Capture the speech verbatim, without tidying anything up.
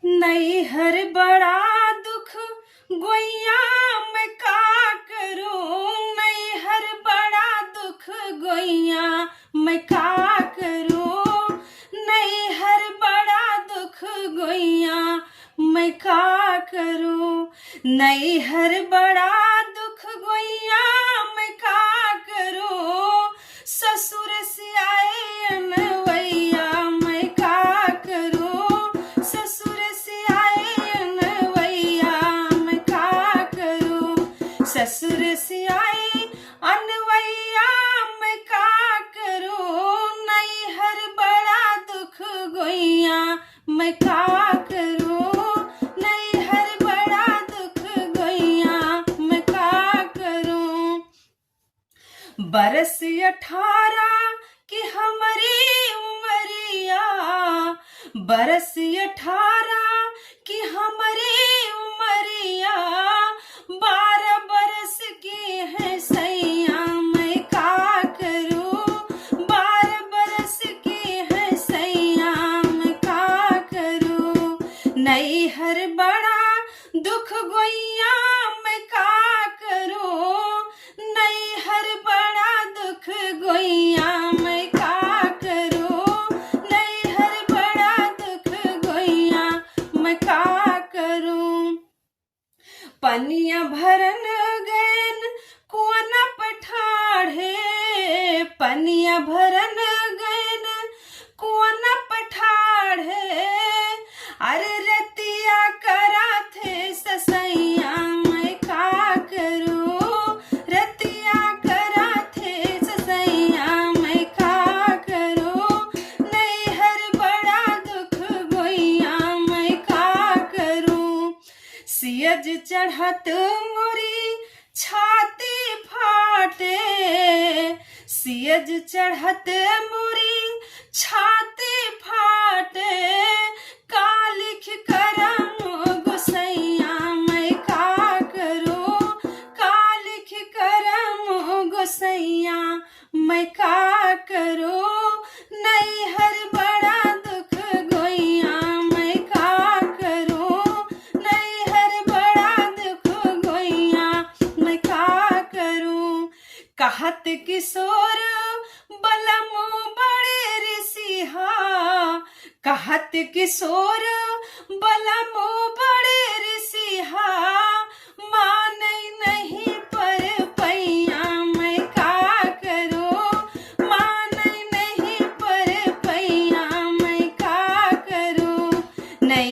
नैहर बड़ा दुख गोइया, मैं का करूं? नैहर बड़ा दुख गोइया, मैं का करूं? नैहर बड़ा दुख गोइया, मैं का करूं? नैहर बड़ा दुख गोइया, मैं का करूं? ससुर से आए अनवैया, मैं का करूं? ससुर से आए अनवैया, मैं का करूं? ससुर से आए अनवैया, मैं का करूं? नैहर बड़ा दुख गोइया, मैं का करूं? नैहर बड़ा दुख गोइया, मैं का करूं? बरस अठारह की हमरी उमरिया, बरस अठारह की हमरी उमरिया, बारह बरस के हैं सैया, मैं का करूं? बारह बरस के हैं सैया, मैं का करूं? नैहर बड़ा दुख गोइया, मैं का करूं? नैहर बड़ा दुख गोइया, मैं का करूं? नैहर बड़ा दुख गोइया, मैं का करूं? पनिया भरन गयन कुआं प ठाढ़े, पनिया भरन गयन कुआं प ठाढ़े, अरे रतिया करा थे ससैया, मैं का करूं? रतिया करा थे ससैया, मैं का करूं? नैहर बड़ा दुख गोइया, मैं का करूं? सियज चढ़त मोरी छाती फाटे, सियज चढ़त मोरी छाती फाटे, का लिख करम गोसैया, मैं का करूं? का लिख करम गोसैया, मैं का करूं? नैहर बड़ा दुख गोइया, मैं का करूं? नैहर बड़ा दुख गोइया, मैं का करूं? कहत किशोर बलमू बड़े रिसिहा, कहत किशोर बलमू